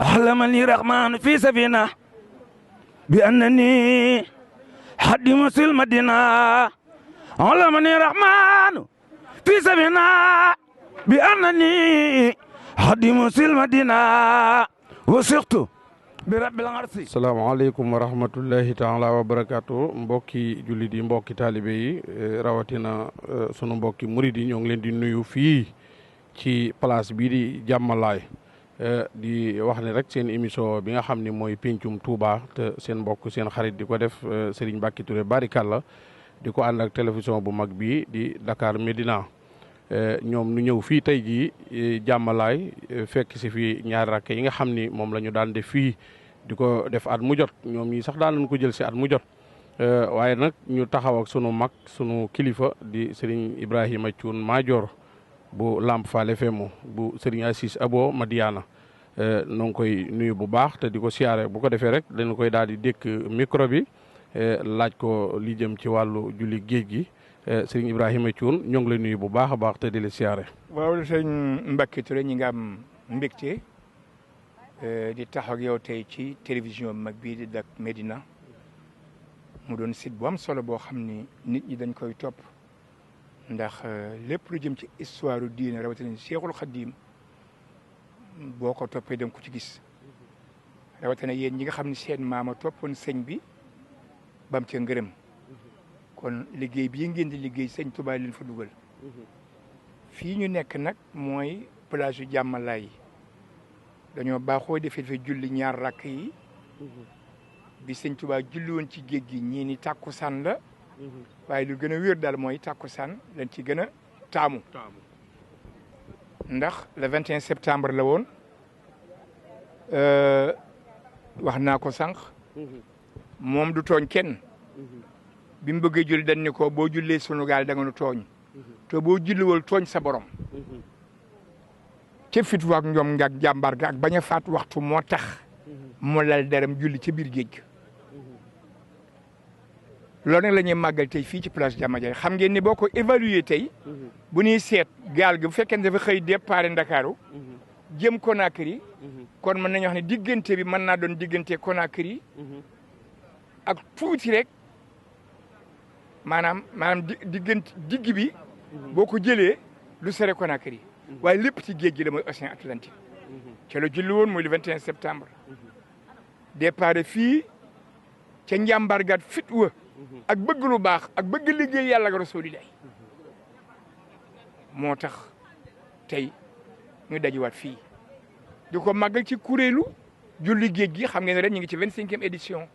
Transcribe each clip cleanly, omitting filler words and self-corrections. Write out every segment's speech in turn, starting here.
علمني الرحمن في سفينة بأنني حديم المدينة علمني الرحمن في سفينة بأنني حديم المدينة وثقت برب العرش. salaamaaleykum wa rahmatullahi taala wa barakaatu mbokki jullit yi mbokki taalibe yi rawatina sunu mbokki murid yi ñoo ngi leen di nuyu fii ci place bii di jàmmalaay di wax ne rek seen émission bi nga xam ne mooy pencum Touba te seen mbokk seen xarit di ko def Serigne Mbacké Touré barikàlla di ko ànd ak télévision bu mag bii di Dakar Médina ñoom nu ñëw fii tey jii jàmmalaay fekk si fi ñaari rakk yi nga xam ni moom la ñu daan def fii di ko def at mu jot ñoom ñi sax daan nañ ko jël si at mu jot waaye nag ñu taxaw ak sunu mag sunu kilifa di Serigne Ibrahima Thioune Madior bu Lamp Fall FM bu Serigne Assis Abo Madiana noo ngi koy nuyu bu baax te di ko siyaare bu ko defee rek dañu koy daal di dékk micro bi laaj ko li jëm ci wàllu julli géej gi Serigne Ibrahima Thioune ñoo ngi lay nuyu bu baax a baax te di la siyaare. waaw Serigne Mbacké Touré ñi nga am mbégte di tax ak yow tey ci télévision mag bii di Dak Médina mu doon site bu am solo boo xam ni nit ñi dañ koy topp ndax lépp lu jëm ci histoire u diine rawatina Cheikhul Khadim boo ko toppee da nga ko ci gis rawatina yéen ñi nga xam ne seen maama toppoon sëñ bi bam ca ngërëm kon liggéey bii ngeen di liggéey sëñ Touba leen fa dugal fii ñu nekk nag mooy plage yu jàmmalaay yi dañoo baaxoo defee fa julli ñaar rakk yi bi sëñ Touba julli woon ci géej gi ñii ni tàkkusaan la waaye lu gën a wér daal mooy tàkkusaan lañ ci gën a taamu ndax le 21 septembre la woon wax naa ko sànq moom du tooñ kenn bi mu bëggee julli dañ ni ko boo jullee sunu gaal da nga nu tooñ te boo julliwul tooñ sa borom ca fit waak ñoom nga ak jàmbaar ga ak bañ a faat waxtu moo tax mu lal deram julli ca biir géej ga loolu nag la ñuy màggal tey fii ci place Diamadiaye xam ngeen ni boo ko évaluer tey bu ñuy seet gaal gi bu fekkee ne dafa xëy départ Ndakaaru jëm Conakry kon mën nañu wax ne diggante bi mën naa doon diggante Conakry ak tuuti rek maanaam diggante digg bi boo ko jëlee lu sore Conakry waaye lépp ci géej gi la mooy océan Atlantique ca la julli woon mooy le 21 septembre départ fii ca njàmbargaat fit wa ak bëgg lu baax ak bëgg liggéey yàlla ak Rasulillah moo tax tey ñu dajiwaat fii di ko màggal ci kuréelu julli géej gi xam ngeen ne ren ñu ngi ci 25e édition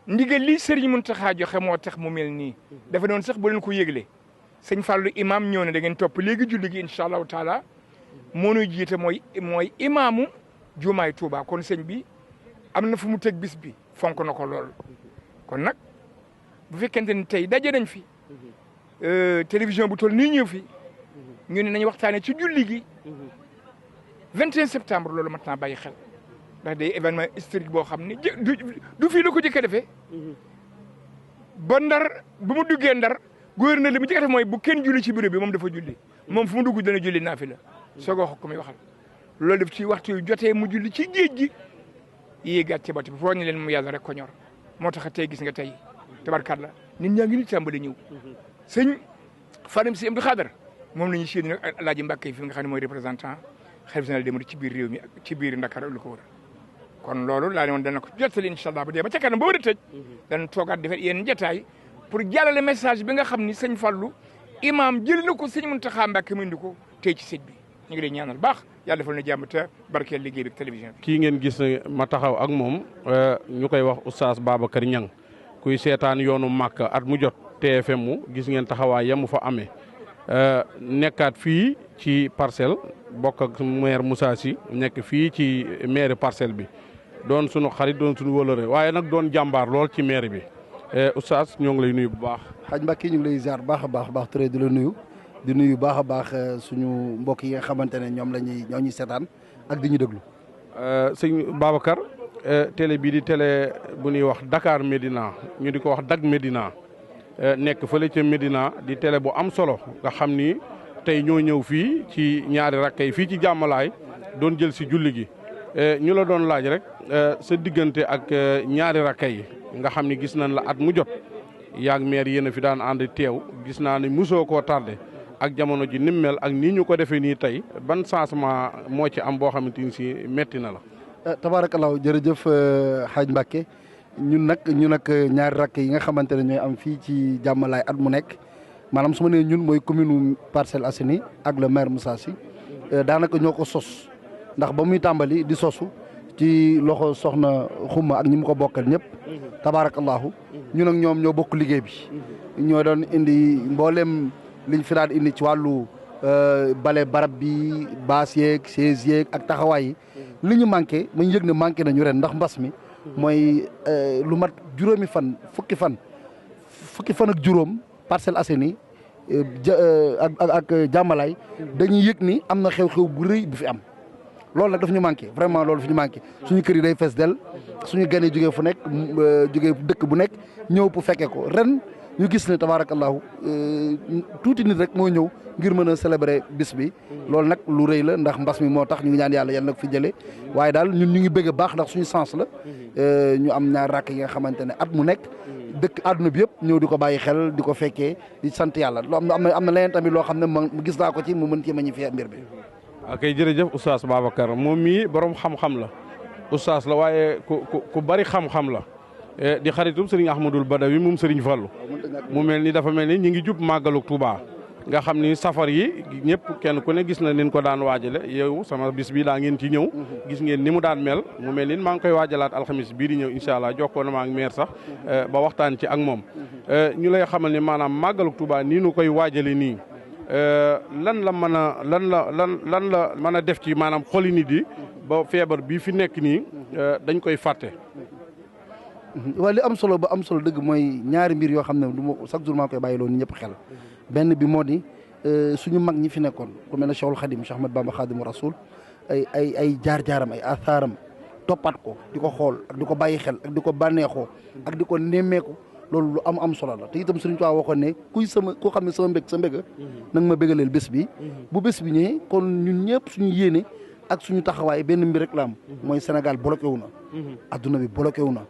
ndigal li Serigne Mountakha joxe moo tax mu mel nii dafa doon sax bu leen ko yëgle sëñ Fallou imam ñëw na da ngeen topp léegi julli gi incha allahu taala moo nuy jiite mooy imaamu jumaay Touba kon sëñ bi am na fu mu teg bis bi fonk na ko lool kon nag bu fekkente ni tey daje nañ fi télévision bu toll nii ñëw fi ñu ne nañ waxtaane ci julli gi 21 septembre loolu mat naa bàyyi xel ndax day événement historique boo xam ne du fii la ko jëkk a defee ba Ndar bu mu duggee Ndar gouverneur li mu jëkk a def mooy bu kenn julli ci bureau bi moom dafa julli moom fu mu dugg dana julli naafila soog a wax ko muy waxal loolu def ci waxtu yu jotee mu julli ci géej gi yéegaat ci bati bi foo ñu leen mu yàlla rek ko ñor moo tax tey gis nga tey tabarkàlla nit ñaa ngi nit tàmbali ñëw sëñ Farim si Abdou Khadar moom la ñuy séenu nag ak Alaaji Mbàkke fi nga xam ne mooy représentant xalifa général des mourides ci biir réew mi ak ci biir Ndakaaru lu ko wër kon loolu laa ne woon dana ko jottali incha allah bu dee ba ca kanam ba war a tëj dana toogaat defet yéen jotaay pour jàllale message bi nga xam ni sëñ Fallou imam jël na ko sëñ Mountakha Mbacké mu indi ko tey ci site bi ñu ngi lay ñaanal baax yàlla defal na jàmm te barkeel liggéey bi ak télévision bi. kii ngeen gis ma taxaw ak moom ñu koy wax oustaz Babacar Niang kuy seetaan yoonu Màkk at mu jot TFM mu gis ngeen taxawaay yamu fa amee nekkaat fii ci parcelle bokk ak maire Moussa Sy nekk fii ci maire parcelle bi doon sunu xarit doon sunu wëlëre waaye nag doon jàmbaar lool ci maire bi oustaz ñoo ngi lay nuyu bu baax. xaj Mbàkke ñu ngi lay ziar baax a baax Touré di la nuyu di nuyu baax a baax suñu mbokk yi nga xamante ne ñoom ñoo ñuy seetaan ak di ñu déglu. sëñ Babacar télé bii di télé bu ñuy wax Dakar Médina ñu di ko wax Dak Médina nekk fële ca Médina di télé bu am solo nga xam ni tey ñoo ñëw fii ci ñaari rakka yi fii ci jàmmalaay doon jël si julli gi ñu la doon laaj rek sa diggante ak ñaari rakka yi nga xam ne gis nañ la at mu jot yaag maire yéen a fi daan ànd teew gis naa ne musoo koo tardé ak jamono ji nim mel ak nii ñu ko defee nii tey ban changement moo ci am boo xamante ni si metti na la. tabaarakallaahu jërëjëf Hadj Mbacke ñun nag ñaari rakk yi nga xamante ne ñooy am fii ci jàmmalaay at mu nekk maanaam su ma nee ñun mooy commune Parcelles Assainies ak le maire Moussa Sy daanaka ñoo ko sos ndax ba muy tàmbali di sosu ci loxo soxna xumma ak ñi mu ko bokkal ñëpp tabaarakallaahu ñun ak ñoom ñoo bokk liggéey bi ñoo doon indi mboolem liñ fi daan indi ci wàllu bale barab bi baas yeeg chaise yeeg ak taxawaay yi li ñu manqué ma ñu yëg ne manqué nañu ren ndax mbas mi mooy lu mat juróomi fan fukki fan ak juróom Parcelles Assainies ak jàmmalaay dañuy yëg ni am na xew-xew bu rëy bu fi am loolu nag daf ñu manqué vraiment loolu fi ñu manqué suñu kër yi day fees del suñu gan yi jógee fu nekk jógee dëkk bu nekk ñëw pour fekkee ko ren ñu gis ne tabaarakallaahu tuuti nit rek moo ñëw ngir mën a célébrer bis bi loolu nag lu rëy la ndax mbas mi moo tax ñu ngi ñaan yàlla yal na ko fi jëlee waaye daal ñun ñu ngi bëgg a baax ndax suñu sens la ñu am ñaar rakk yi nga xamante ne at mu nekk dëkk àdduna bi yëpp ñëw di ko bàyyi xel di ko fekkee di sant yàlla loo am na leneen tamit loo xam ne ma gis naa ko ci mu mën ci magnifier mbir bi. ok jërëjëf oustaz Babacar moom mii borom xam-xam la oustaz la waaye ku bari xam-xam la di xaritum Serigne Ahmadul Badawi moom Serigne Fallou mu mel ni dafa mel ni ñu ngi jub màggalu Touba nga xam ni safar yi ñëpp kenn ku ne gis na nin ko daan waajale yow sama bis bi daa ngeen ci ñëw gis ngeen ni mu daan mel mu mel ni maa ngi koy waajalaat alxamis bii di ñëw incha allah jokkoo na ma ak maire sax ba waxtaan ci ak moom ñu lay xamal ni maanaam màggalu Touba nii nu koy waajale nii lan la mën a def ci maanaam xoli nit yi ba feebar bii fi nekk nii dañ koy fàtte. waaw li am solo ba am solo dëgg mooy ñaari mbir yoo xam ne du ma chaque jour maa koy bàyyi loolu ñëpp xel benn bi moo di suñu mag ñi fi nekkoon ku mel ne Cheikhul Khadim Cheikh Ahmad Bamba Khadimu Rasul ay jaar-jaaram ay athaaram toppat ko di ko xool ak di ko bàyyi xel ak di ko bànneexoo ak di ko nemmeeku loolu lu am solo la te itam Sëriñ Tuubaa waxoon ne koo xam ne sama mbég sa mbéga nanga ma bégaleel bés bi bu bés bi ñëwee kon ñun ñëpp suñu yéene ak suñu taxawaay benn mbir rek la am mooy Sénégal bloqué wu na adduna bi bloqué wu na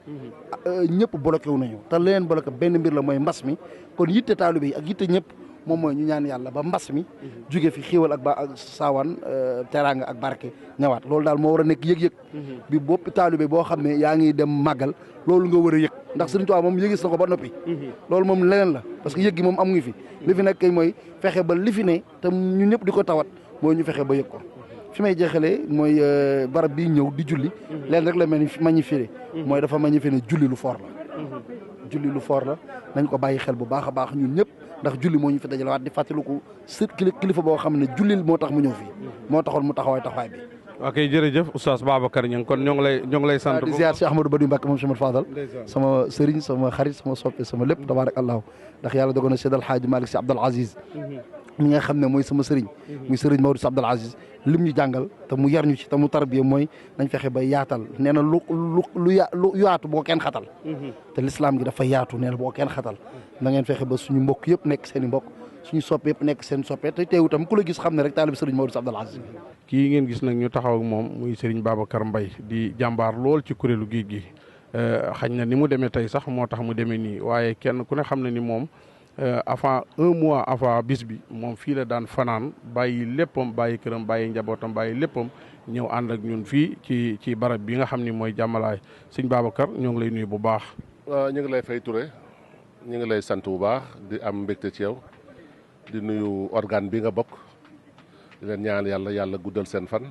ñëpp bloqué wu nañu te leneen bloqué benn mbir la mooy mbas mi kon yitte taalibe yi ak yitte ñëpp moom mooy ñu ñaan yàlla ba mbas mi jóge fi xéewal ak saawaan teraanga ak barke ñëwaat loolu daal moo war a nekk yëg-yëg bi bopp taalibe boo xam ne yaa ngi dem màggal loolu nga war a yëg ndax Sëriñ Tuubaa moom yëgis na ko ba noppi loolu moom leneen la parce que yëg gi moom am ngi fi li fi nekk kay mooy fexe ba li fi ne te ñu ñëpp di ko tawat mooy ñu fexe ba yëg ko fi may jeexalee mooy barab bi ñëw di julli leen rek la mel ni magnifié mooy dafa magnifié ne julli lu fort la julli lu fort la nañ ko bàyyi xel bu baax a baax ñun ñëpp ndax julli moo ñu fi dajale waat di fàttaliku kilifa boo xam ne julli moo tax mu ñëw fii moo taxoon mu taxawaay bi ok jërëjëf oustaz Babacar Niang kon ñoo ngi lay sant di ziar si Ahmadou Badi Mbacke moom sama Fadal sama sëriñ sama xarit sama soppe sama lépp tabarakallahu ndax yàlla dogoon na Seydi Alhaaji Malick Sy Abdoul Aziz mi nga xam ne mooy sama sëriñ muy sëriñ Maodo Sy Abdoul Aziz lim ñu jàngal te mu yar ñu ci te mu tarbiya mooy nañ fexe ba yaatal nee na lu yaatu boo kenn xatal te l'islam gi dafa yaatu nee na boo kenn xatal na ngeen fexe ba suñu mbokk yëpp nekk seen i mbokk suñu soppe yëpp nekk seen soppe te teewu tam ku la gis xam ne rek taalibi sëriñ Maodo Sy Abdoul Aziz kii ngeen gis nag ñu taxaw ak moom muy Serigne Babacar Mbaye di jàmbaar lool ci kuréelu géej gi xañ na ni mu demee tey sax moo tax mu demee nii waaye kenn ku ne xam ne ni moom avant un mois avant bis bi moom fii la daan fanaan bàyyi léppam bàyyi këram bàyyi njabootam bàyyi léppam ñëw ànd ak ñun fii ci barab bi nga xam ni mooy jàmmalaay sëñ Babacar ñoo ngi lay nuyu bu baax. waaw ñu ngi lay fay Touré ñu ngi lay sant bu baax di am mbégte ci yow di nuyu organe bi nga bokk di leen ñaan yàlla guddal seen fan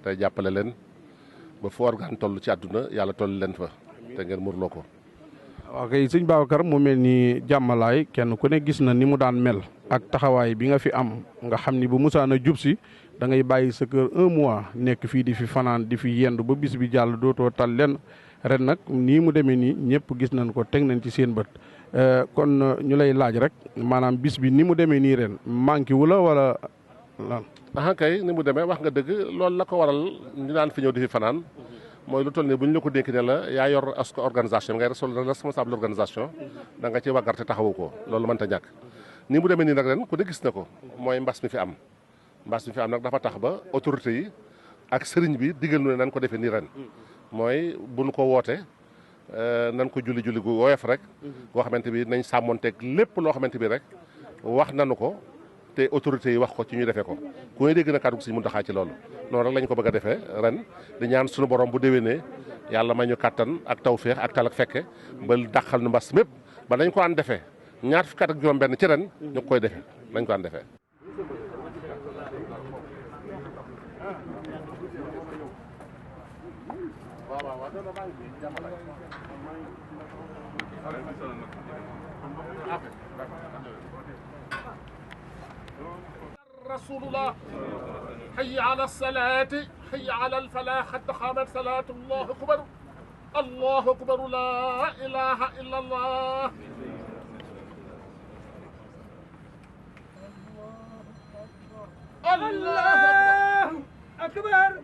te jàppale leen ba fu organe toll ci àdduna yàlla toll leen fa te ngeen murloo ko. waaw kay sëñ Babacar mu mel ni jàmmalaay kenn ku ne gis na ni mu daan mel ak taxawaay bi nga fi am nga xam ni bu musaan a jub si da ngay bàyyi sa kër un mois nekk fii di fi fanaan di fi yendu ba bis bi jàll dootoo tal len ren nag nii mu demee nii ñëpp gis nañ ko teg nañ ci seen bët kon ñu lay laaj rek maanaam bis bi ni mu demee nii ren manqué wu la wala lan. kay ni mu demee wax nga dëgg loolu la ko waral ñu daan fi ñëw di fi fanaan. mooy lu toll nii bu ñu la ko dénk ne la yaa yor organisation ngay responsable organisation da nga ci wàggarte taxawu ko loolu mënta ñàkk ni mu demee nii nag ren ku ne gis na ko mooy mbas mi fi am nag dafa tax ba autorité yi ak sëriñ bi digal nu ne nan ko defee nii ren mooy buñ ko woote nan ko julli gu woyof rek goo xamante bi nañ sàmmonteeg lépp loo xamante bi rek wax nanu ko te autorités yi wax ko ci ñu defee ko ku ne dégg na kàddu Sëriñ Muntaxa ci loolu noonu rek lañ ko bëgg a defee ren di ñaan suñu borom bu déwénee yàlla may ñu kàttan ak tawféex ak tal ak fekke ba dàqal nu mbas mépp ba nañ ko an defee ñaar fukki at ak juróom benn ci ren ñu koy defee nañ ko an defee رسول الله حي على الصلاة حي على الفلاح قد قامت صلاة الله أكبر الله أكبر لا إله إلا الله الله أكبر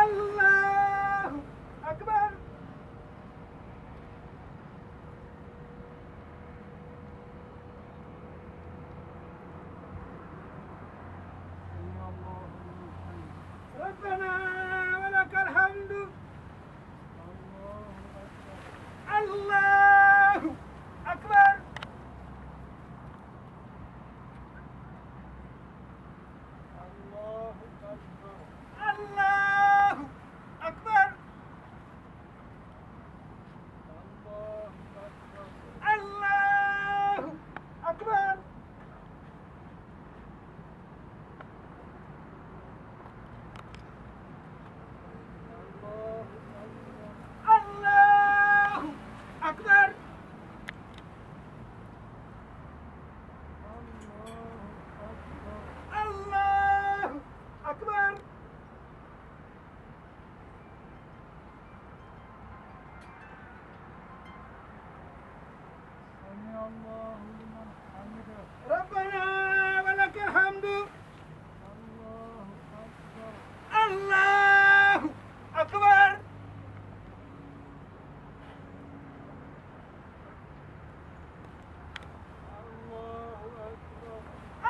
الله أكبر ربنا ولك الحمد الله أكبر الله أكبر الله أكبر الله أكبر الله أكبر ربنا ولك الحمد الله أكبر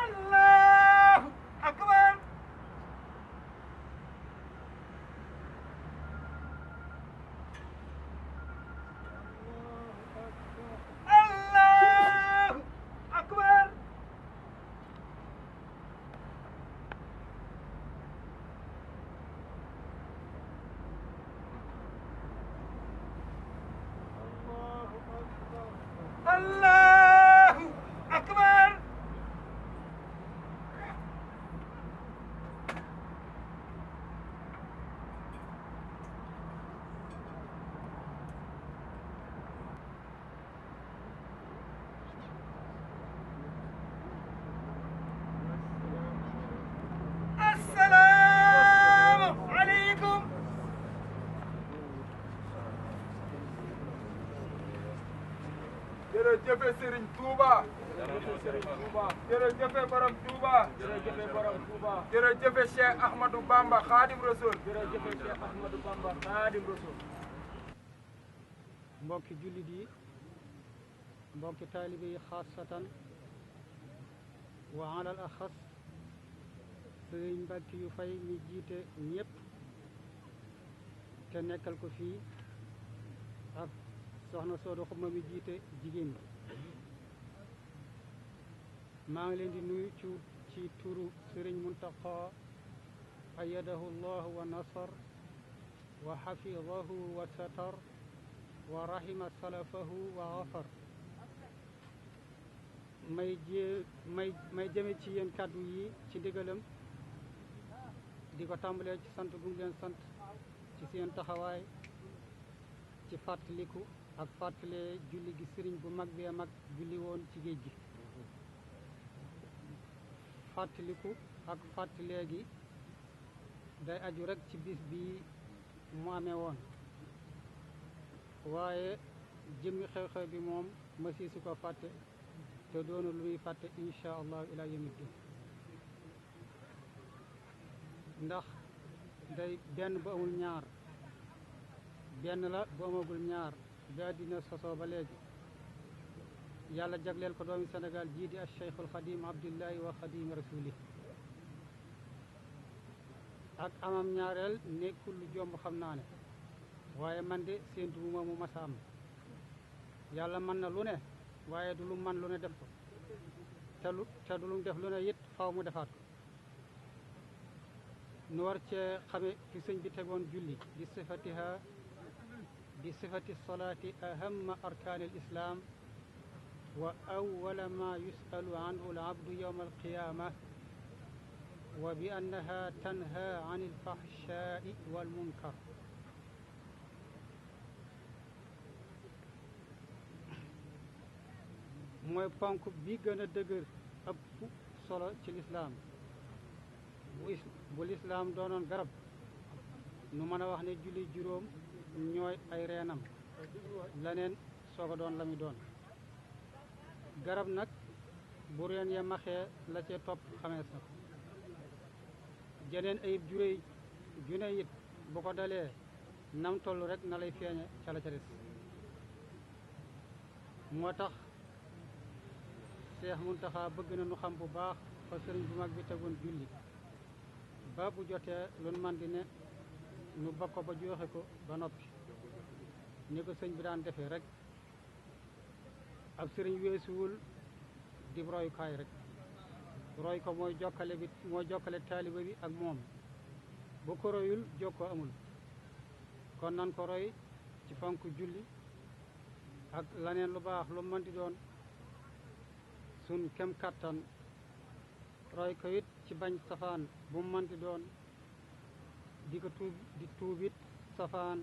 الله أكبر الله أكبر الله أكبر السلام عليكم jërëjëf Serigne Touba jërëjëf borom Touba jërëjëf Cheikh Ahmadou Bamba Khadim Rasoul mbokki jullit yi mbokki taalibe yi xaasatan wa alal axas sëriñ Mbàkke yu fay mi jiite ñëpp te nekkal ko fii ak soxna Soodo Xuma mi jiite jigéen ñi maa ngi leen di nuyu ci turu sëriñ Muntaqa ayadahu llahu wa nasar wa xafidahu wa satar wa rahima salafahu wa gafar may jëme ci yéen kàddu yi ci ndigalam di ko tàmbalee ci sant gu mu leen sant ci seen taxawaay ci fàttaliku ak fàttalee julli gi sëriñ bu mag bee mag julli woon ci géej gi fàttaliku ak fàttalee gi day aju rek ci bis bi mu amee woon waaye jëmmi xew-xew bi moom masi su ko fàtte te doonu lu ñuy fàtte incha allahu ila yawmi din ndax day benn bu amul ñaar benn la bu amagul ñaar ba dina sosoo ba léegi yàlla jagleel ko doomi Sénégal jii di Cheikhul Xadim Abdillahi wa Xadim Rasuli ak amam ñaareel nekkul lu jomb xam naa ne waaye man de séentu bu mu masa am yàlla mën na lu ne waaye du lu man lu ne def ko te du lu def lu ne it faw mu defaat ko nu war cee xame fi sëñ bi tegoon julli bi sifati salaati ahamma arkaani al islam wa awwala ma yusalu anhu al abdu yawma al qiyama wa bi annaha tanha an il fahshai wal munkar mooy ponk bi gën a dëgër ëpp solo ci lislaam bu lislaam doonoon garab nu mën a wax ne julli juróom ñooy ay reenam leneen soog a doon la mi doon garab nag bu reen ya maxee la cee topp xamees na jeneen ayib june it bu ko dalee nam toll rek na lay feeñe ca la ca des moo tax Seex Muntaxa bëgg na nu xam bu baax fa sëriñ bu mag bi tegoon julli ba bu jotee lu man di ne nu ba ko ba joxe ko ba noppi ni ko sëñ bi daan defee rek ab sëriñ weesuwul di royukaay rek roy ko mooy jokkale taaliba bi ak moom bu ko royul jokkoo amul kon nan ko roy ci fonk julli ak laneen lu baax lu mën di doon sun kem kattan roy ko it ci bañ safaan bu mën di doon di ko tuubit safaan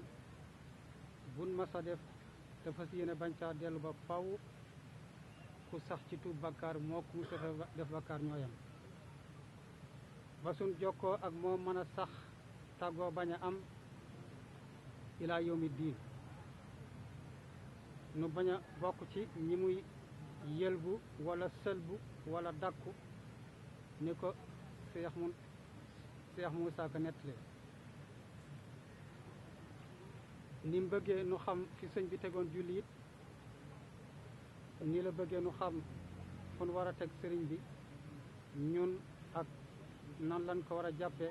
bun masa def te fas yéene bañ caa dellu ba faw ku sax ci tuub bakkaar moo ku mu def bakkaar ñooyam ba sun jokkoo ak moom mën a sax tàggoo bañ a am ilaa yawmi diin nu bañ a bokk ci ñi muy yëlbu wala sëlbu wala dakku ni ko Seex Muusaa Ka nettalee ni mu bëggee nu xam fi sëñ bi tegoon julli it ni la bëggee nu xam fu nu war a teg sëriñ bi ñun ak nan lan ko war a jàppe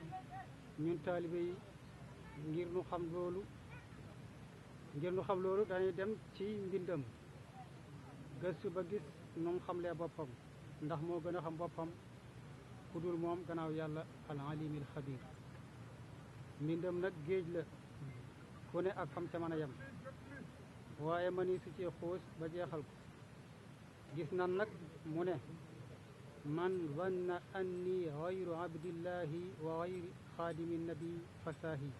ñun taalibe yi ngir nu xam loolu dañuy dem ci mbindam gëstu ba gis nu mu xamlee boppam ndax moo gën a xam boppam ku dul moom gannaaw yàlla al alimil xabir mbindam nag géej la ku ne ak xam ca mën a yem waaye mani su ci xuus ba jeexal ko gis nan nag mu ne man wanna anni gayru abdillahi wa gayri xaadimi nabi fasaahi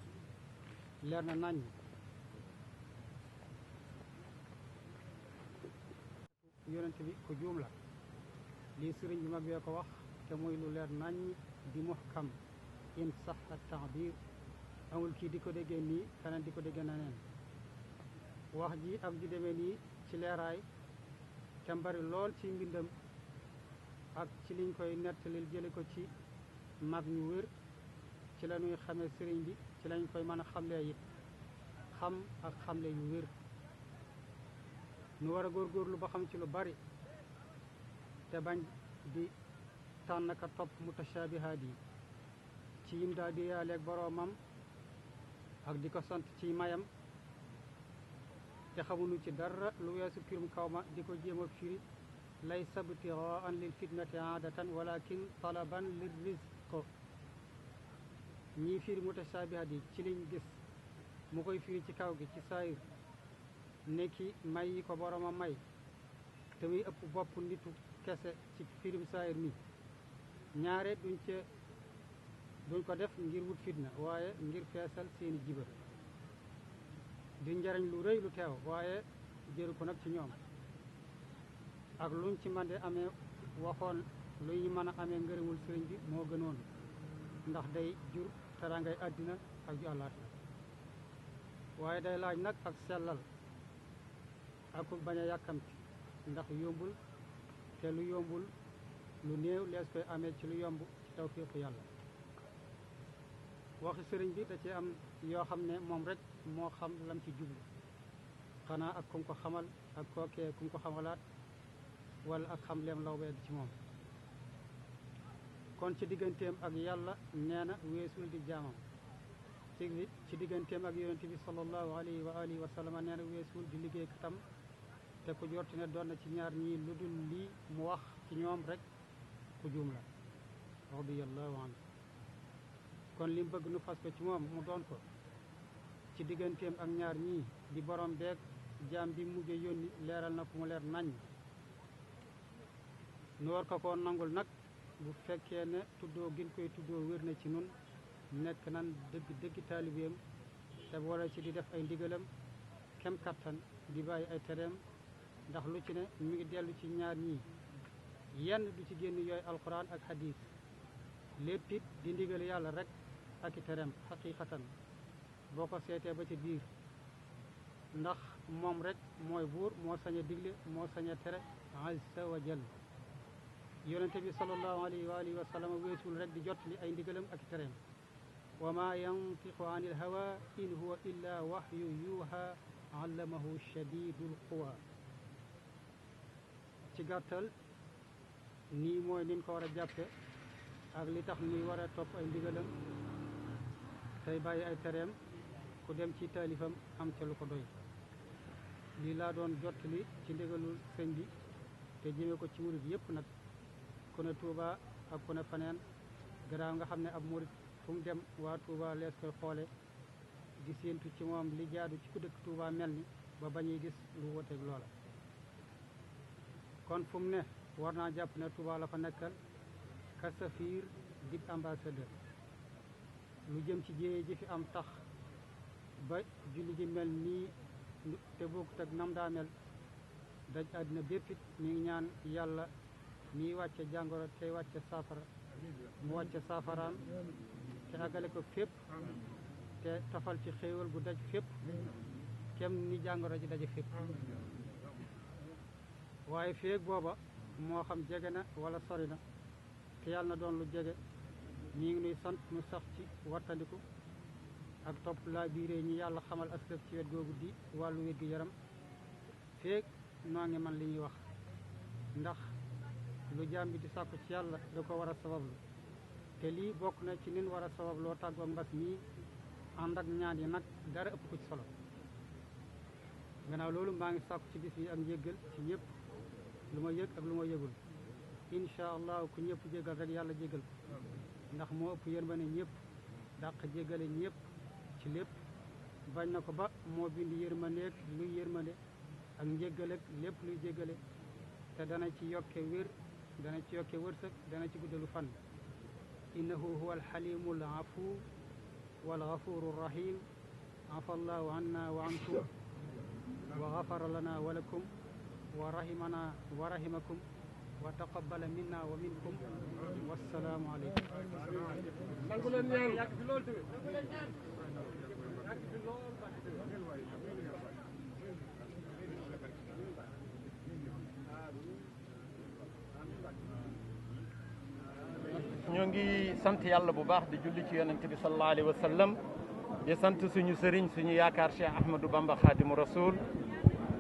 leer na nañ yonent bi ko juum la lii sëriñ bi mag bee ko wax te muy lu leer nañ di muhkam in saxa taabir amul kii di ko déggee nii keneen di ko déggee neneen wax ji ak ju demee nii ci leeraay te mbari lool ci mbindam ak ci liñ koy nettalil jële ko ci mag ñu wér ci la ñuy xamee sëriñ bi ci lañ koy mën a xamlee it xam ak xamle yu wér nu war a góorgóorlu ba xam ci lu bari te bañ di tànn ka topp mutashaabihaat yi ci yim daa di yaaleeg boroomam ak di ko sant ci mayam te xamuñu ci dara lu weesu pirum kaw ma di ko jéem a firi lay sabtiraan lil fitnati aadatan walakin talaban lir rizq ñii firi mutashaabihaat yi ci liñ gis mu koy firi ci kaw gi ci saayir nekki may yi ko boromam may te muy ëpp bopp nitu kese ci firim saayir mi ñaare duñ ko def ngir wut fitna waaye ngir feesal seeni jiba di njariñ lu rëy lu teew waaye jëru ko nag ci ñoom ak luñ ci mande amee waxoon lu ñu mën a amee ngërëmul sëriñ bi moo gënoon ndax day jur terangay àddina ak ju àllaaxira waaye day laaj nag ak sellal ak bañ a yàkkamti ndax yombul te lu yombul lu néew lees koy amee ci lu yomb ci tawfiiqu yàlla waxi sëriñ bi da ci am yoo xam ne moom rek moo xam lam ci jublu xanaa ak kum ko xamal ak kookee kum ko xamalaat wala ak xam leem law ba egg ci moom kon ci digganteem ak yàlla nee na weesul di jaamam ci digganteem ak yonent bi sallallahu alayhi wa alihi wa sallam nee na weesul di liggéey katam te ku jorti ne doon na ci ñaar ñii lu dul lii mu wax ci ñoom rek ku juum la radiyallahu anhu kon li mu bëgg nu fas ko ci moom mu doon ko ci digganteem ak ñaar ñii di borom beeg jaam bi mujje yónni leeral na fu mu leer nañ nu war ko koo nangul nag bu fekkee ne tuddoo gin koy tuddoo wér na ci nun nekk nan dëgg taalibeem te boole ci di def ay ndigalam kem kattan di bàyyi ay tereem ndax lu ci ne mi ngi dellu ci ñaar ñii yenn du ci génn yooyu alquran ak hadis lépp it di ndigal yàlla rek ak i tereem xaqiqatan boo ko seetee ba ci biir ndax moom rek mooy buur moo sañ a digle moo sañ a tere azza wa jal yonente bi sallallahu alayhi wa alihi wa sallam weesul rek di jottali ay ndigalam ak i tereem wa ma yantiqu an il hawa in huwa illa wahyu yuha allamahu shadidul quwa ci gàttal nii mooy nin ko war a jàppe ak li tax ni war a topp ay ndigalam tey bàyyi ay tereem ku dem ci taalifam am ca lu ko doy lii laa doon jottali ci ndigalul sëñ bi te jëmee ko ci murit yëpp nag ku ne Touba ak ku ne faneen garaaw nga xam ne ab murit fu mu dem waa Touba lees koy xoole di séentu ci moom li jaadu ci ku dëkk Touba mel ni ba bañuy gis lu woteeg loola kon fu mu ne war naa jàpp ne Touba la fa nekkal ka safiir dig ambassadeur lu jëm ci jéye ji fi am tax ba julli ji mel nii te bokkut ak nam daa mel daj àddina béppit mi ngi ñaan yàlla miy wàcce jàngoro tey wàcce saafara mu wàcce saafaraam te àggale ko fépp te tafal ci xéewal gu daj fépp kem ni jàngoro ji daje fépp waaye feeg booba moo xam jege na wala sori na te yàlla na doon lu jege ñi ngi nuy sant nu sax ci wattandiku ak topp laa biiree ñi yàlla xamal aslëf ci wet googu di wàllu wér gu yaram feeg noo ngi man li ñuy wax ndax lu jaam bi di sàkku ci yàlla da ko war a sabablu te lii bokk na ci nin war a sabab loo tàggoog mbas mii ànd ak ñaan yi nag dara ëpp ko ci solo gannaaw loolu maa ngi sàkku ci bis yi ak njéggal ci ñëpp lu ma yëg ak lu ma yëgul incha allah ku ñëpp jéggal rek yàlla jéggal ko ndax moo ëpp yërmande ñëpp dàq jéggale ñëpp ci lépp bañ na ko ba moo bind yërmandeeg luy yërmande ak njéggale lépp luy jéggale te dana ci yokke wér dana ci yokke wërsëg dana ci guddalu fan innahu huwa alxalimu alafu walgafuru rahim afa allahu anna wa ankum wa gafara lana wa lakum wa rahimana wa rahimakum wa taqabbala minna wa minkum wassalaamu aleykum ñoo ngi sant yàlla bu baax di julli ci yonente bi sallallahu alayhi wa sallam di sant suñu sëriñ suñu yaakaar Cheikh Ahmadou Bamba Khadimu Rasoul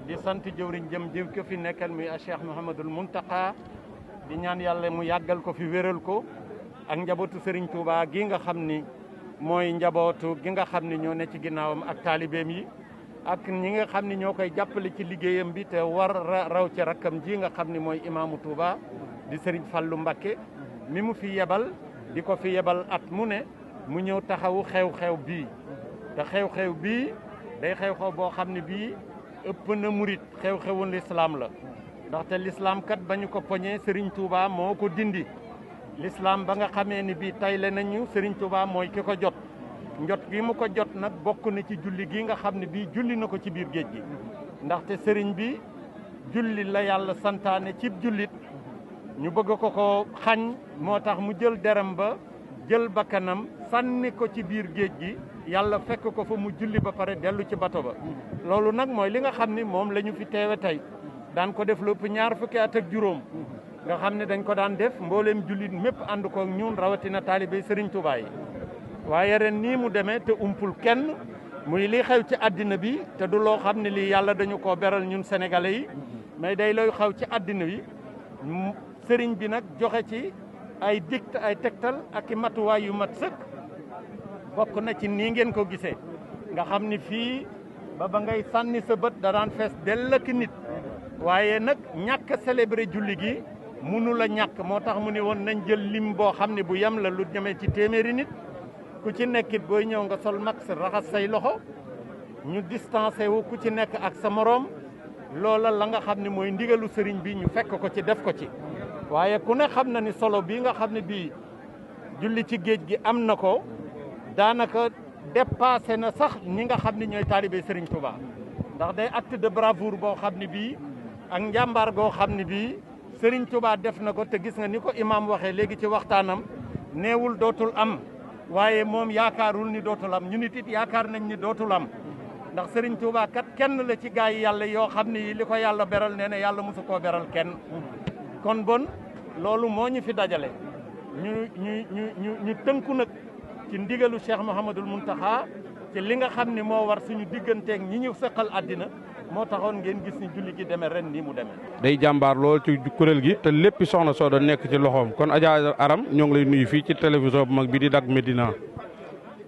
di sant jëwriñ jëm ko fi nekkal muy Cheikh Mouhamadul Muntaqa di ñaan yàlla mu yàggal ko fi wéral ko ak njabootu sëriñ Touba gi nga xam ni mooy njabootu gi nga xam ni ñoo ne ci ginnaawam ak taalibeem yi ak ñi nga xam ni ñoo koy jàppale ci liggéeyam bi te war raw ci rakkam ji nga xam ni mooy imaamu Touba di sëriñ Fallou Mbacké mi mu fi yebal di ko fi yebal at mu ne mu ñëw taxawu xew-xew bii te xew-xew bii day xew-xew boo xam ne bii ëpp na murit xew-xewun l'islam la ndaxte l'islam kat ba ñu ko poñee Serigne Touba moo ko dindi l'islam ba nga xamee ni bii tayle nañu Serigne Touba mooy ki ko jot njot gi mu ko jot nag bokk na ci julli gi nga xam ne bii julli na ko ci biir géej gi ndaxte Serigne bi julli la yàlla santaane cib jullit ñu bëgg ko xañ moo tax mu jël deram ba jël bakkanam sànni ko ci biir géej gi yàlla fekk ko fa mu julli ba pare dellu ci bato ba loolu nag mooy li nga xam ni moom la ñu fi teewe tey daan ko def lépp 20 fukki at ak juróom nga xam ne dañ ko daan def mbooleem jullit mépp ànd ko ñun rawatina taalibe Serigne Touba yi waaye ren nii mu demee te umpul kenn muy li xew ci àddina bi te du loo xam ne lii yàlla dañu koo beral ñun sénégalais yi mais day looy xew ci àddina bi sëriñ bi nag joxe ci ay tegtal ak i matuwaay yu mat sëkk bokk na ci nii ngeen ko gisee nga xam ni fii ba ngay sànni sa bët da daan fees dell ak nit waaye nag ñàkk a célébrer julli gi munu la ñàkk moo tax mu ne woon nañ jël lim boo xam ne bu yem la lu ñemee ci téeméeri nit ku ci nekkit booy ñëw nga sol max raxas say loxo ñu distancé wu ku ci nekk ak sa moroom loola la nga xam ne mooy ndigalu sëriñ bi ñu fekk ko ci def ko ci waaye ku ne xam na ni solo bii nga xam ne bii julli ci géej gi am na ko daanaka dépassé na sax ñi nga xam ne ñooy taalibe Sëriñ Touba ndax day acte de bravoure boo xam ne bii ak njàmbaar goo xam ne bii Sëriñ Touba def na ko te gis nga ni ko imaam waxee léegi ci waxtaanam neewul dootul am waaye moom yaakaarul ni dootul am ñu nit it yaakaar nañ ni dootul am ndax Sëriñ Touba kat kenn la ci gaa yi yàlla yoo xam ne li ko yàlla beral nee na yàlla mosu koo beral kenn kon bon loolu moo ñu fi dajale ñu tënku nag ci ndigalu Cheikh Mouhamadoul Mountakha ci li nga xam ne moo war suñu digganteeg ñi ñu seqal àddina moo taxoon ngeen gis ni julli gi demee ren nii mu demee. day jàmbaar lool ci kuréel gi te lépp soxna Soda nekk ci loxoom kon Adja Aram ñoo ngi lay nuyu fii ci télévision bu mag bi di Dak Médina.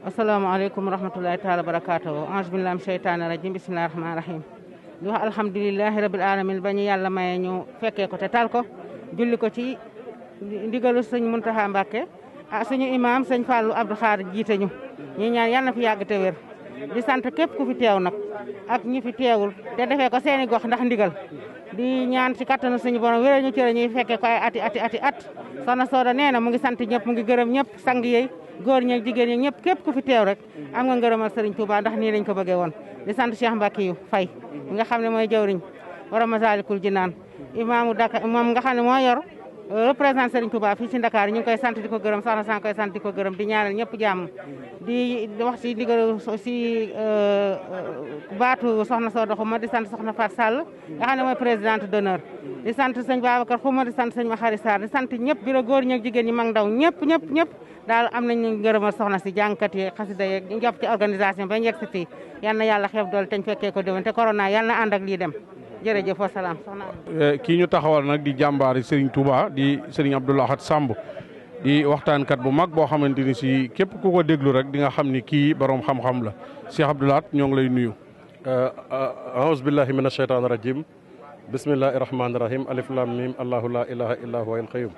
asalaamaaleykum wa rahmatulahi taala wa barakaatuhu ange billahi min sheytaani rajim bismillahi rahmaani rahim di wax alhamdulilahi rabil alamin ba ñu yàlla maye ñu fekkee ko te tal ko julli ko ci ndigalu sëñ Muntaxa Mbàkke suñu imam sëñ Fallou Abdou Khadre jiite ñu ñaan yàlla na fi yàgg te wér di sant képp ku fi teew nag ak ñi fi teewul te defee ko seeni gox ndax ndigal di ñaan ci kattanu suñu borom wéral ñu cëre ñuy fekkee ko ay ati at soxna Soda nee na mu ngi sant ñëpp mu ngi gërëm ñëpp sang yeey góor ñeeg jigéen ñi ñëpp képp ku fi teew rek am nga ngërëmal Serigne Touba ndax nii lañ ko bëggee woon di sant Cheikh Mbackiou Faye nga xam ne mooy jawriñ wara Masalikul Jinaan imaamu Dakar moom nga xam ne moo yor représentant Serigne Touba fii ci Dakar ñu ngi koy sant di ko gërëm soxna sang koy sant di ko gërëm di ñaanal ñëpp jàmm di wax ci ndigal ci baatu soxna Soda Xuma di sant soxna Fat Sall nga xam ne mooy présidente d'honneur di sant sëñ Babacar Xuma di sant sëñ Maxari Sarr di sant ñëpp biro góor ñeeg jigéen ñi mag ndaw ñëpp daal am nañu ngërëmal soxna si jàngkat yi xasida yeeg ñu jàpp ci organisation ba njëkk si fii yal na yàlla xeeb dool te ñu fekkee ko déwén te corona yal na ànd ak lii dem jërëjëf wa salaam soxna kii ñu taxawal nag di jàmbaari Serigne Touba di Serigne Abdou Lahad Samb di waxtaankat bu mag boo xamante ni si képp ku ko déglu rek di nga xam ni kii borom xam-xam la Cheikh Abdou Lahad ñoo ngi lay nuyu. aouzu billahi mina shaytaani rajim bismillahi rahmaani rahim alif lam mim allahu la ilaha illa huwa al qayyum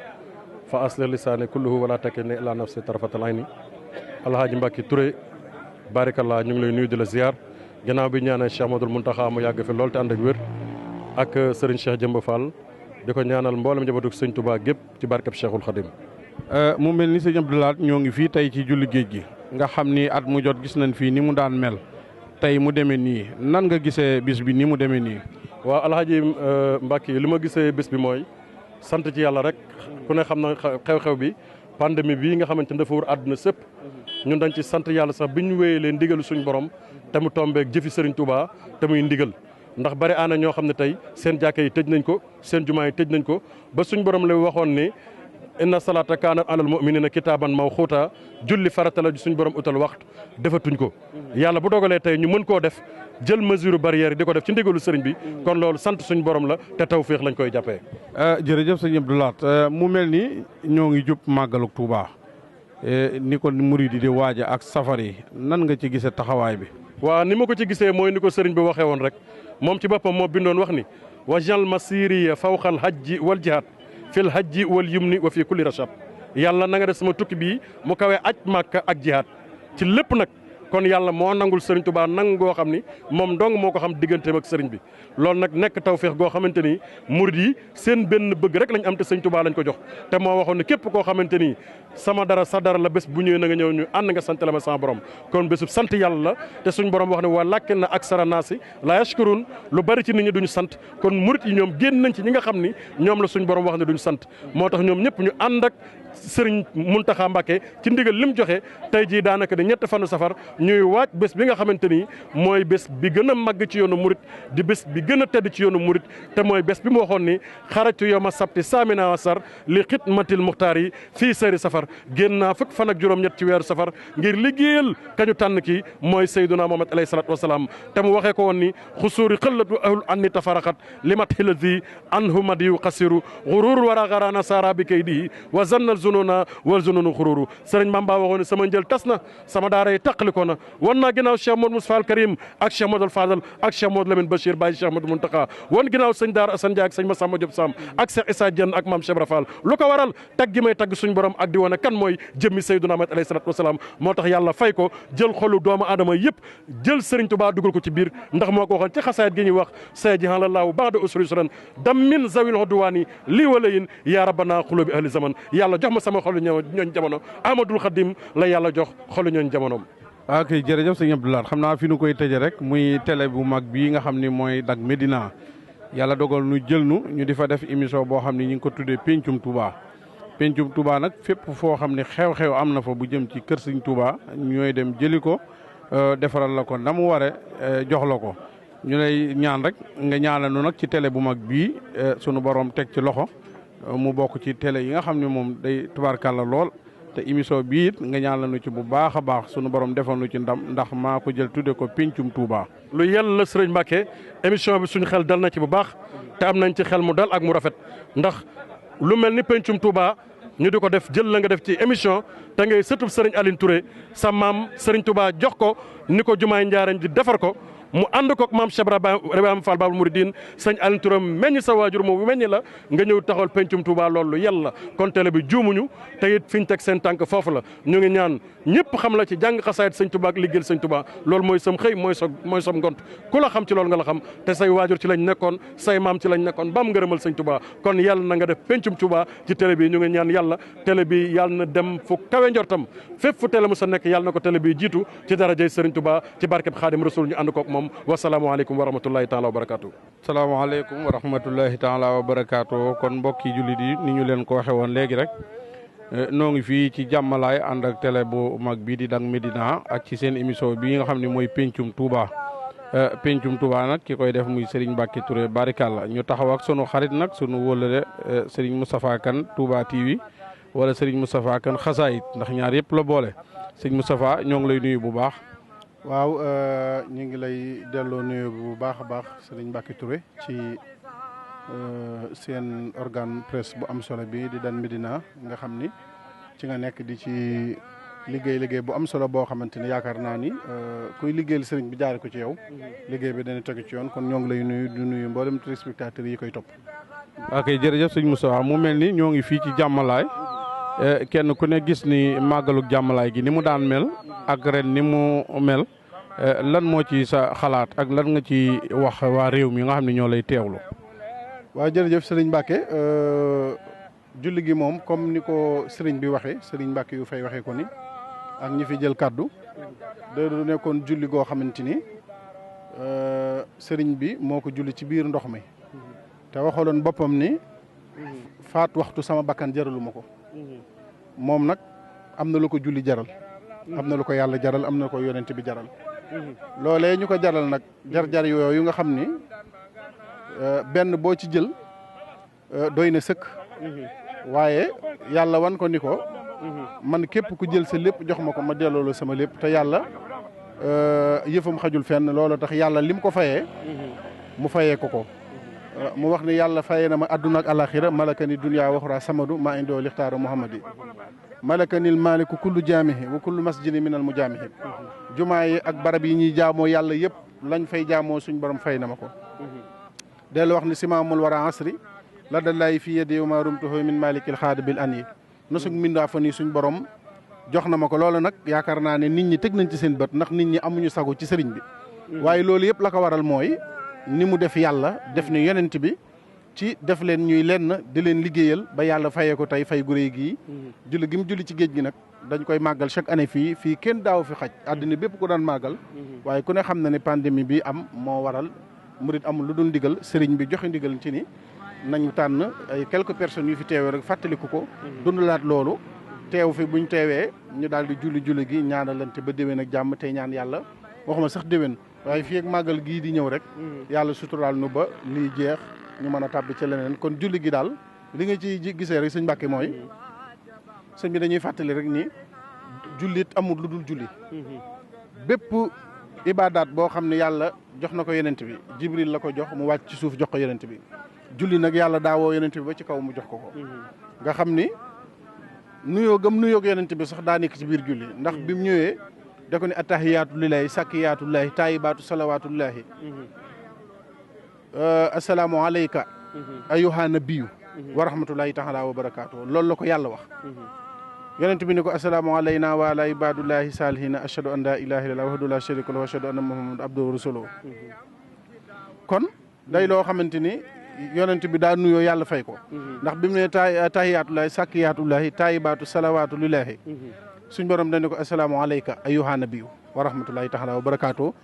fa aslih lisaani kulluhu wala takilni ila nafsi tarafatal ayni alhaaji Mbacke Touré barakallah ñu ngi lay nuyu di la ziar gannaaw bi ñaanal Cheikh Mouhamadoul Mountakha mu yàgg fi lool te ànd ak wér ak Serigne Cheikh Jëmba Fall di ko ñaanal mboolem njabootu Sëñ Touba gépp ci barkeb Cheikhul Khadim. mu mel ni sëñ Abdou Lahad ñoo ngi fii tey ci julli géej gi nga xam ni at mu jot gis nañ fii ni mu daan mel tey mu demee nii nan nga gisee bis bi ni mu demee nii. waaw alhaaji Mbacke li ma gisee bis bi mooy sant ci yàlla rek ku ne xam na xew-xew bi pandémie bii nga xamante ne dafa wër àdduna sëpp ñun dañ ci sant yàlla sax bi ñu wéyee leen ndigalu suñu borom te mu tombeek jëfi Serigne Touba te muy ndigal ndax bari aana ñoo xam ne tey seen jàkka yi tëj nañ ko seen jumaa yi tëj nañ ko ba suñ borom la waxoon ni inna salata kaanat alal mu'minina kitaaban mawquuta julli farata la suñ borom utal waxtu defatuñ ko yàlla bu dogalee tey ñu mën koo def jël mesure barrière di ko def ci ndigalu sëriñ bi kon loolu sant suñ borom la te tawféex lañ koy jàppee. jërëjëf sëñ Abdou Lahad mu mel ni ñoo ngi jub màggalu Touba ni ko murid yi di waaja ak safar yi nan nga ci gisee taxawaay bi. waaw ni ma ko ci gisee mooy ni ko sëriñ bi waxee woon rek moom ci boppam moo bindoon wax ni wajal masiriya fawqal hajji wal jihaad fil hajji wal yumni wa fi kulli rachab yàlla na nga def sama tukki bii mu kawee aj màkka ak jihaad ci lépp nag kon yàlla moo nangul sëriñ Touba nangu goo xam ni moom dong moo ko xam digganteem ak sëriñ bi loolu nag nekk tawfeex goo xamante ni murid yi seen benn bëgg rek lañ am te sëriñ Touba lañ ko jox te moo waxoon ne képp koo xamante ni sama dara sa dara la bés bu ñëwee na nga ñëw ñu ànd nga sant la ma sama borom kon bésub sant yàlla la te suñ borom wax ne walaakinna aksara naasi laa yashkuruun lu bari ci nit ñi duñu sant kon murid yi ñoom génn nañ ci ñi nga xam ni ñoom la suñ borom wax ne duñu sant moo tax ñoom ñëpp ñu ànd ak sëriñ Muntaxa Mbàkke ci ndigal lim joxe tey jii daanaka di ñett fanu safar ñuy waaj bés bi nga xamante ni mooy bés bi gën a màgg ci yoonu murit di bés bi gën a tedd ci yoonu murit te mooy bés bi mu waxoon ni xarajtu yawma sabti saamina asar li xidmatil muxtaar yi fii sëri safar génn naa fukk fan ak juróom-ñett ci weeru safar ngir liggéeyal kañu tànn kii mooy Seyduna Muhammad alayhi salaatu wasalaam te mu waxee ko woon ni xusuuri xëllatu ahul anni tafaraxat limat xilati anhu madiyu xasiru xurur wara garana sara bi kay di wa zannal zununa wal zununu xururu sëriñ Bamba waxoon ne sama njël tas na sama daara yi taqaliko na wan naa ginnaaw Cheikh Modou Moustapha al Karim ak Cheikh Modou Fadal ak Cheikh Modou Lamine Bachir Baye Cheikh Modou Muntaxa wan ginnaaw sëñ Daara Assane Ndiaye ak sëñ Massamba Diop Sam ak Cheikh Issa Diène ak Mame Cheikh Rafal lu ko waral tagg gi may tagg suñ borom ak di wane kan mooy jëmmi Seydina Muhammad alayhi salaatu wasalaam moo tax yàlla fay ko jël xolu doomu aadama yëpp jël sëriñ Tuubaa dugal ko ci biir ndax moo ko waxoon ci xasaayit gi ñuy wax sayaj'alullaahu ba'da usri yusran dammin zawil udwaani lii wala yin yaa rabbana xulubi ahli zaman yàlla jox ma sama xolu ñooñ jamono Ahmadul Xadim la yàlla jox xolu ñooñ jamonoom. ok jërëjëf sëñ Abdou Lahad xam naa fi nu koy tëjee rek muy télé bu mag bii nga xam ni mooy Dak Médina yàlla dogal nu jël ñu di fa def émission boo xam ni ñu ngi ko tuddee Pencum Touba. Pencum Touba nag fépp foo xam ni xew-xew am na fa bu jëm ci kër sëñ Touba ñooy dem jëli ko defaral la ko na mu ware jox la ko ñu lay ñaan rek nga ñaanal nu nag ci télé bu mag bii sunu borom teg ci loxo mu bokk ci télé yi nga xam ne moom day tubaarkàlla lool. te émission bii it nga ñaan la nu ci bu baax a baax sunu borom defal nu ci ndam ndax maa ko jël tudde ko Pencum Touba. lu yàlla la sëriñ Mbàkke émission bi suñu xel dal na ci bu baax te am nañ ci xel mu dal ak mu rafet ndax lu mel ni Pencum Touba ñu di ko def jël la nga def ci émission te ngay sëtub sëriñ Aline Touré sa maam sëriñ Touba jox ko ni ko jumaay njaareem ji defar ko. mu ànd koog maam Cheikh Ibrahima Fall Babul Mouridine sëñ Aline Touré meññ sa waajur moom meññ la nga ñëw taxawal Pencum Touba loolu yàlla kon télé bi juumuñu te it fi ñu teg seen tànk foofu la ñu ngi ñaan ñëpp xam la ci jàng xasaayit sëñ Touba ak liggéeyal sëñ Touba loolu mooy sam xëy mooy sam ngont ku la xam ci loolu nga la xam te say waajur ci lañ nekkoon say maam ci lañ nekkoon ba am ngërëmal sëñ Touba kon yàlla na nga def Pencum Touba ci télé bi ñu ngi ñaan yàlla télé bi yàlla na dem fu kawe njortam fépp fu télé mu sa nekk yàlla na ko télé bi jiitu ci darajay sëriñ Touba ci barkeb Xaadim Rasul ñu ànd koog moom wasalaamaaleykum wa rahmatullahi taala wa barakaatu. salaamaaleykum wa rahmatullahi taala wa barakaatu kon mbokki jullit yi ni ñu leen ko waxe woon léegi rek noo ngi fii ci jàmmalaay ànd ak télé bu mag bii di Dak Médina ak ci seen émission bii nga xam ne mooy Pencum Touba. Pencum Touba nag ki koy def muy Serigne Mbacke Touré barikàlla ñu taxaw ak sunu xarit nag sunu wóolale Serigne Moustapha Kane Touba TV wala Serigne Moustapha Kane xasaayit ndax ñaar yëpp la boole Serigne Moustapha ñoo ngi lay nuyu bu baax. waaw ñu ngi lay delloo nuyu bu baax a baax Serigne Mbacke Touré ci seen organe presse bu am solo bi di Dak Médina nga xam ni ci nga nekk di ci liggéey bu am solo boo xamante ni yaakaar naa ni kuy liggéeyal Serigne bi jaare ko ci yow liggéey bi dana tegu ci yoon kon ñoo ngi lay nuyu di nuyu mboolem téléspectateurs yi koy topp. ok jërëjëf sëñ Moustapha mu mel ni ñoo ngi fii ci jàmmalaay kenn ku ne gis ni màggalu jàmmalaay gi ni mu daan mel ak ren ni mu mel. lan moo ci sa xalaat ak lan nga ci wax waa réew mi nga xam ne ñoo lay teewlu. waaw jërëjëf Serigne Mbacke julli gi moom comme ni ko Serigne bi waxee Serigne Mbacke yu fay waxee ko ni ak ñi fi jël kaddu da du nekkoon julli goo xamante ni Serigne bi moo ko julli ci biir ndox mi te waxaloon boppam ni faat waxtu sama bakkan jaraluma ko moom nag am na lu ko julli jaral. am na lu ko yàlla jaral am na ko yonent bi jaral. loolee ñu ko jaral nag jar-jar yooyu nga xam ni benn boo ci jël doy na sëkk. waaye yàlla wan ko ni ko. man képp ku jël sa lépp jox ma ko ma delloo la sama lépp te yàlla yëfam xajul fenn loolu tax yàlla lim ko fayee. mu fayee ko. mu wax ni yàlla fayee na ma adduna ak alaxira malaka ni dunya waxura samadu maa indoo lixtaaru muhammadi malakanil maaliku kullu jaamihi wa kullu masjidi minal mujaamihi jumaa yi ak barab yi ñuy jaamoo yàlla yëpp lañ fay jaamoo suñ borom fay na ma ko dellu wax ni simaamul wara asri la dallaay fi yedi ma rumtuhu min malikil xaadibil an yi nosug mindaa fa nii suñ borom jox na ma ko loolu nag yaakaar naa ne nit ñi teg nañ ci seen bët ndax nit ñi amuñu sago ci sëriñ bi waaye loolu yëpp la ko waral mooy ni mu def yàlla def ni yonent bi ci def leen ñuy lenn di leen liggéeyal ba yàlla fayee ko tey fay gu réy gii julli gi mu julli ci géej gi nag dañ koy màggal chaque année fii kenn daaw fi xaj àddina bépp ko daan màggal waaye ku ne xam na ne pandémie bi am moo waral murit amul lu dul ndigal sëriñ bi joxe ndigal ci ni nañu tànn ay quelques personnes yu fi teewee rek fàttaliku ko dundalaat loolu teew fi buñ teewee ñu daal di julli gi ñaanalante ba déwén ak jàmm tey ñaan yàlla waxuma sax déwén waaye fii ak màggal gii di ñëw rek yàlla suturaal nu ba lii jeex ñu mën a tàbbi ci leneen kon julli gi daal li nga ci gisee rek sëñ Mbàkke mooy sëñ bi dañuy fàttali rek ni jullit amul lu dul julli bépp ibaadaat boo xam ne yàlla jox na ko yonent bi Jibril la ko jox mu wàcc ci suuf jox ko yonent bi julli nag yàlla daawoo yonent bi ba ci kaw mu jox ko nga xam ni nuyoo ak yonent bi sax daa nekk ci biir julli ndax bi mu ñëwee da ko ne attahiyaatu lillahi sakkiyaatullahi taayibaatu salawaatullahi asalaamu alayka ayyuha nabiyu wa rahmatullahi taala wa barakaatu loolu la ko yàlla wax yonent bi ne ko asalaamu alayna wa ala ibadullahi salihina ashhadu an la ilaha illallah wahdahu la sharika lahu wa ashhadu anna muhammadan abduhu wa rasuluhu kon day loo xamante ni yonent bi daa nuyoo yàlla fay ko ndax bi mu ne tahiyaatullahi sakkiyaatullahi taayibaatu salawaatu lillahi suñ borom dañ ne ko asalaamu alayka ayyuha nabiyu wa rahmatullahi taala wa barakaatu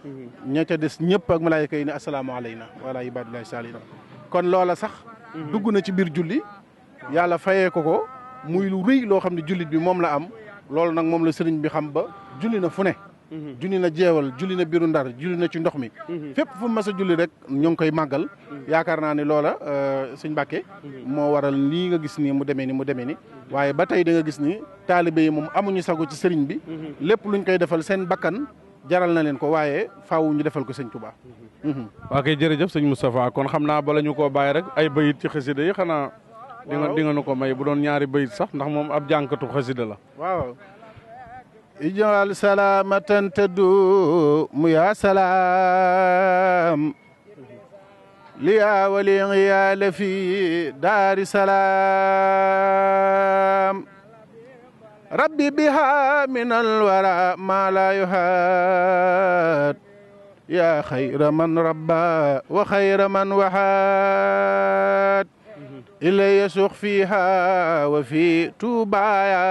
ña ca des ñëpp ak malaayika yi ne asalaamu alayna wa ala ibadullahi salihina kon loola sax dugg na ci biir julli yàlla fayee ko muy lu rëy loo xam ne jullit bi moom la am loolu nag moom la sëriñ bi xam ba julli na fu ne julli na jeewal julli na biiru ndar julli na ci ndox mi fépp fu mas a julli rek ñu ngi koy màggal yaakaar naa ne loola sëñ Mbàkke moo waral lii nga gis nii mu demee ni waaye ba tey da nga gis ni taalibe yi moom amuñu sago ci sëriñ bi lépp luñ koy defal seen bakkan jaral na leen ko waaye faaw ñu defal ko sëñ Touba. waa kay jërëjëf sëñ Moustapha kon xam naa bala ñu koo bàyyi rek ay bayit ci xasida yi xanaa di nga nu ko may bu doon ñaari bayit sax ndax moom ab jànkatu xasida la waaw ijal salamatan taddu mu ya salaam liya wali ngiyaale fi daari salaam rabbi biha min alwara ma la yuhaad ya xayra man rabba wa xayra man wahaad ilaya suux fiha wa fi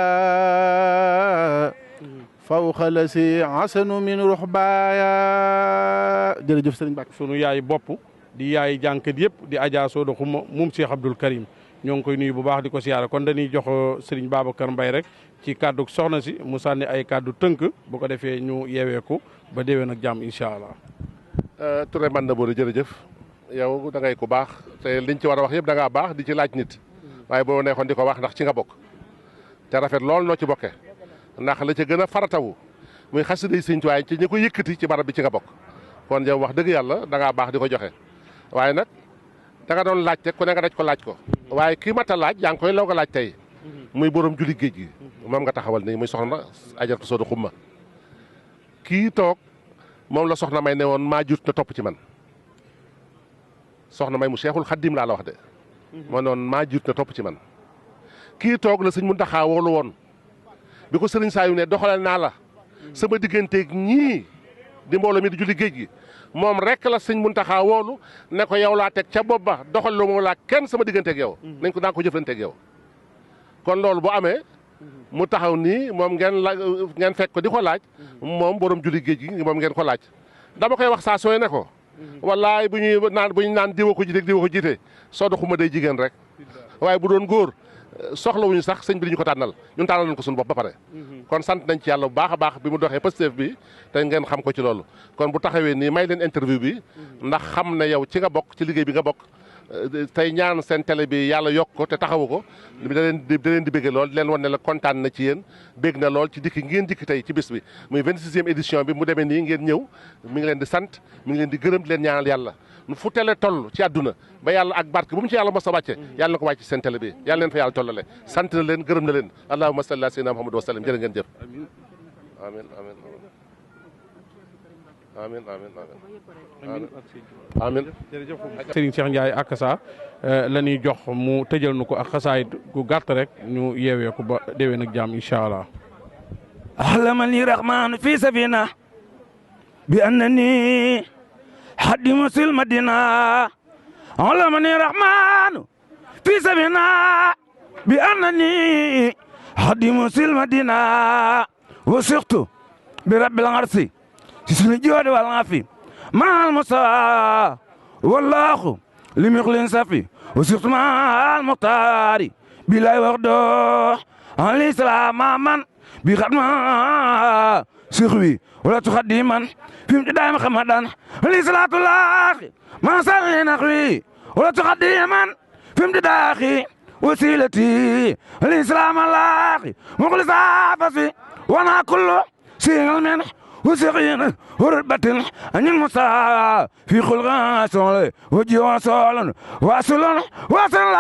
tubaaya fawqa la si asanu min ruxbaaya jërëjëf sëriñ Mbàkke sunu yaay bopp di yaay jànkat yëpp di Adja Soda Xuma moom Cheikh Abdoul Karim ñoo ngi koy nuyu bu baax di ko siyaara kon dañuy jox sëriñ Babacar Mbaye rek ci kàddu soxna si mu sànni ay kàddu tënk bu ko defee ñu yeeweeku ba déwén ak jàmm incha allah. Touré man na boori jërëjëf yow da ngay ku baax te liñ ci war a wax yëpp da ngaa baax di ci laaj nit waaye boo neexoon di ko wax ndax ci nga bokk te rafet lool noo ci bokkee ndax la ca gën a faratawu muy xasida yi Sëñ Tuubaa ci ñi ko yëkkati ci barab bi ci nga bokk kon yow wax dëgg yàlla da ngaa baax di ko joxe waaye nag da nga doon laaj te ku ne nga daj ko laaj ko waaye kii mat a laaj yaa ngi koy law nga laaj tey muy borom julli géej gi moom nga taxawal nii muy soxna Ajaratu Soda Xuma kii toog moom la soxna may ne woon maa jut na topp ci man soxna may mu Seexul Xaddim laa la wax de moo noon maa jut na topp ci man kii toog la sëñ Muntaxa woolu woon bi ko sëriñ Saayu ne doxalal naa la sama digganteeg ñii di mbooloo mi di julli géej gi moom rek la sëñ Muntaxa woolu ne ko yow laa teg ca bopp ba doxal lu mu laa kenn sama digganteeg yow nañ ko daa ko jëflanteeg yow kon loolu bu amee mu taxaw nii moom ngeen fekk ko di ko laaj moom borom julli géej gi moom ngeen ko laaj dama koy wax saa sooy ne ko wallaay bu ñu naan diwa ko jiite Soda Xuma day jigéen rek waaye bu doon góor soxlawuñu sax sëñ bi di ñu ko tànnal ñun tànnal nañ ko suñu bopp ba pare kon sant nañ ci yàlla bu baax a baax bi mu doxee Pastef bi te ngeen xam ko ci loolu kon bu taxawee nii may leen interview bi ndax xam ne yow ci nga bokk ci liggéey bi nga bokk tey ñaan seen télé bi yàlla yokk ko te taxawu ko da leen di bégge lool di leen wan ne la kontaan na ci yéen bégg na lool ci dikki ngeen dikki tey ci bis bi muy 26e édition bi mu demee nii ngeen ñëw mi ngi leen di sant mi ngi leen di gërëm di leen ñaanal yàlla fu télé toll ci àdduna ba yàlla ak barke bu mu ci yàlla mos a wàcce yàlla na ko wàcc seen télé bi yàlla leen fa yàlla tollale sant na leen gërëm na leen allahumma salli ala sayyidina Muhammad wa sallam jërë ngeen jëf amin amin amin amin jërëjëf Serigne Cheikh Ndiaye ak sa la ñuy jox mu tëjal nu ko ak xasaayit gu gàtt rek ñu yeewee ko ba déwén ak jàmm incha allah علمني الرحمن في سفينة بأنني حديم المدينة علمني الرحمن في سفينة بأنني حديم المدينة وثقت برب العرش سن الجود والعافية مع المصطفى والله لم يخلن سفي وثقت مع المختار بلا وحده عليه السلام من بخدمة سخوي ولا تخدما في امتداء محمدا عليه الصلاة الله ما سأل نخوي ولا تخدما في امتداء وسيلتي عليه السلام الله مخلص عافسي وانا كله سيغل من وسيغين وربة أن المسا في خلق سولي وجي وصول وصول وصول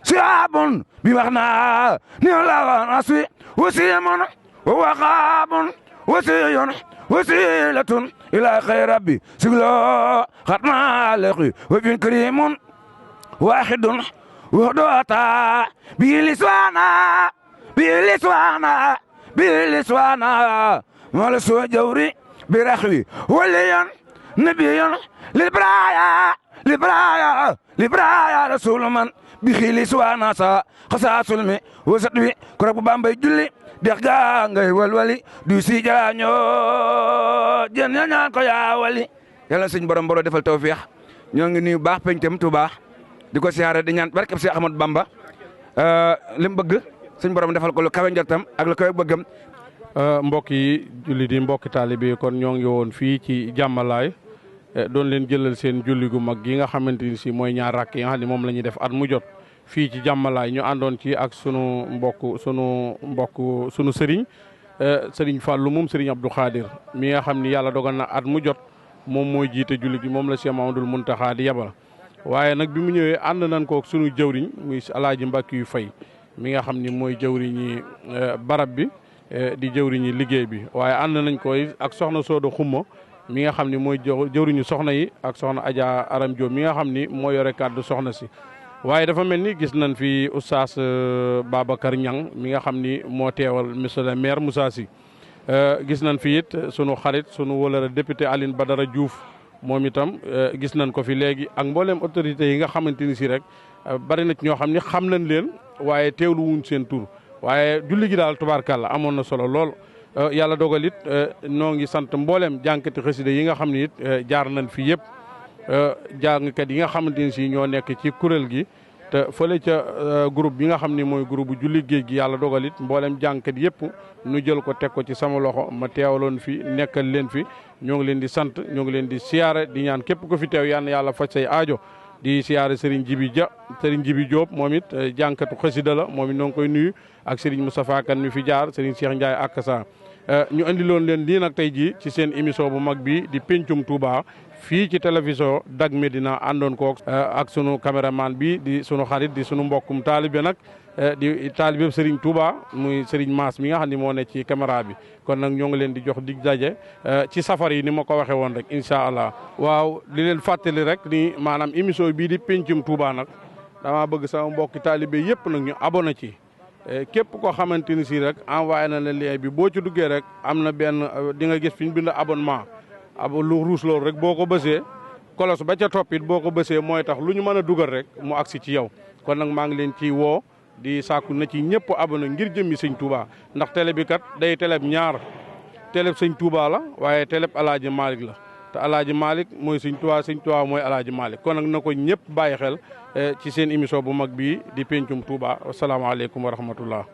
شعب بمعنى نيولا نسوي وسيمون ووقاب وسيون وسيلة إلى خير ربي سيغلو ختم عليك وفين كريم واحد وحدوتا بلسوانا مالسوا جوري برخوي وليان نبيان لبرايا رسول من بخيلي سوانا سا خساس المي وسطوي كرب بامبي جولي دخغا ngay walwali du si jaño jen ñaan ko ya wali yalla suñ borom boro defal tawfiix ñoo ngi nuyu baax peñtam Touba diko siyaare di ñaan barke Cheikh Ahmadou Bamba lim bëgg suñ borom defal ko lu kawe njortam ak lu kawe bëggam. mbokk yi julli di mbokki taalibe kon ñoo ngi woon fii ci jàmmalaay doon leen jëlal seen julli gu mag gi nga xamante ni si mooy ñaar rakk yi nga xam ne moom la ñuy def at mu jot fii ci jàmmalaay ñu àndoon ci ak sunu mbokk sunu sëriñ sëriñ Fallou moom sëriñ Abdou Khadir mi nga xam ni yàlla dogal na at mu jot moom mooy jiite julli gi moom la Cheikh Mamadou Mountakha di yebal waaye nag bi mu ñëwee ànd nañ ko sunu jëwriñ muy Alaaji Mbàkke yu fay mi nga xam ni mooy jëwriñi barab bi di jëwriñi liggéey bi waaye ànd nañ koy ak soxna Soodo Xumma mi nga xam ni mooy jëwriñu soxna yi ak soxna Adja Aram Diop mi nga xam ni moo yore kàddu soxna si waaye dafa mel ni gis nañ fi oustaz Babacar Niang mi nga xam ni moo teewal monsieur le maire Moussa Sy gis nañ fi it sunu xarit sunu wëlëra député Aline Badara Diouf moom itam gis nañ ko fi léegi ak mbooleem autorités yi nga xamante ni si rek bari na ci ñoo xam ni xam nañ leen waaye teewlu wuñ seen tur waaye julli gi daal tubaarkàlla amoon na solo lool yàlla dogal it noo ngi sant mbooleem jànkati xasida yi nga xam ni it jaar nañ fi yëpp jàngkat yi nga xamante ni si ñoo nekk ci kuréel gi te fële ca groupe bi nga xam ni mooy groupe bu julli géej gi yàlla dogal it mbooleem jàngkat yëpp nu jël ko teg ko ci sama loxo ma teewaloon fi nekkal leen fi ñoo ngi leen di sant ñoo ngi leen di siyaare di ñaan képp ko fi teew yal na yàlla faj say aajo di siyaare Serigne Jibi Diop moom it jànkatu xasida la moom it noo ngi koy nuyu ak Serigne Moustapha Kane mi fi jaar Serigne Cheikh Ndiaye Akassa ñu andiloon leen lii nag tey jii ci seen émission bu mag bi di Pencum Touba fii ci télévision Dak Médina àndoon ko ak sunu caméraman bi di sunu xarit di sunu mbokkum taalibe nag di taalibe Serigne Touba muy Serigne Mass mi nga xam ne moo ne ci caméra bi kon nag ñoo ngi leen di jox dig daje ci safar yi ni ma ko waxee woon rek incha allah. waaw di leen fàttali rek ni maanaam émission bii di Pencum Touba nag dama bëgg sama mbokki taalibe yëpp nag ñu abonné ci. képp koo xamante ni si rek envoyé na la lien bi boo ci duggee rek am na benn di nga gis fi ñu bind abonnement lu ruus loolu rek boo ko bësee kolos ba ca toppit boo ko bësee mooy tax lu ñu mën a dugal rek mu agsi ci yow kon nag maa ngi leen ciy woo di sàkku na ci ñëpp abonné ngir jëmmi sëñ Touba ndax télé bi kat day télé ñaar télé sëñ Touba la waaye télé Alaaji Malick la te Alaaji Malick mooy sëñ Touba mooy Alaaji Malick kon nag na ko ñëpp bàyyi xel ci seen émission bu mag bii di Pencum Touba asalaamaaleykum wa rahmatullah